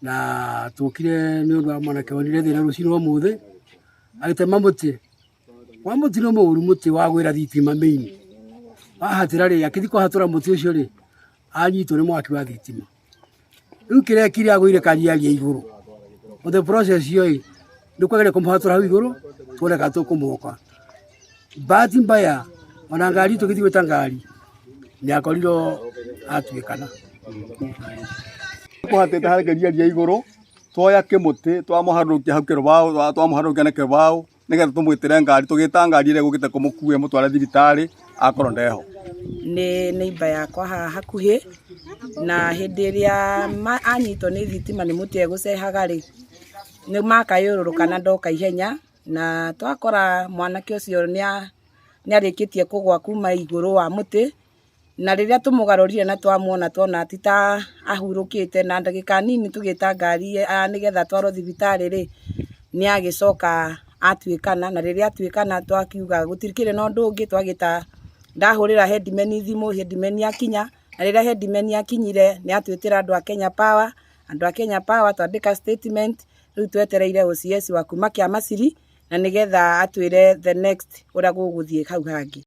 Na tũkire nĩ ũndũ wa mwanake wonire thĩna rũcinĩ rwa ũmũthĩ agĩtema mũtĩ. Wa mũtino mũru mũtĩ wagwĩra thitima main. Wahatĩra rĩ, akĩthiĩ kũhatũra mũtĩ ũcio rĩ, anyitwo nĩ mwaki wa thitima. Rĩu kĩrĩa ekire agũire kariaria igũrũ. O the process ĩyo ĩ, nĩ kwagĩrĩire kũmũhatũra hau igũrũ tuone kana tũkũmwoka. Bahati mbaya ona ngari tũgĩthiĩ gwĩta ngari nĩ akorirwo atuĩkana. Kũhatĩte harĩ kĩriaria igũrũ, twoya kĩmũtĩ twamũharũrũkia hau kĩrũbaũ, twamũharũrũkia na kĩrũbaũ nĩgetha tũmwĩtĩre ngari, tũgĩta ngari ĩrĩa ĩgũkĩte kũmũkua ĩmũtware thibitarĩ akorwo ndeho. Nĩ neighbour yakwa haha hakuhĩ, na hĩndĩ ĩrĩa anyitwo nĩ thitima nĩ mũtĩ egũcehaga rĩ, nĩ makayũrũrũka na ndoka ihenya, na twakora mwanake ũcio nĩ arĩkĩtie kũgwa kuma igũrũ wa mũtĩ, na rĩrĩa tũmũgarũrire na twamuona tuona ti ta ahurũkĩte, na ndagĩka nini tũgĩta ngari nĩgetha atwarwo thibitarĩ rĩ, nĩ agĩcoka atuĩkana, na rĩrĩa atuĩkana twakiuga gũtikĩrĩ na ũndũ ũngĩ twagĩta, ndahũrĩra headman thimũ, headman akinya, na rĩrĩa headman akinyire nĩ atwĩtĩra andũ a Kenya Power, andũ a Kenya Power twandĩka statement, rĩu twetereire OCS wa kuma Kĩamaciri, na nĩgetha atwĩre the next ũrĩa gũgũthiĩ hau hangĩ.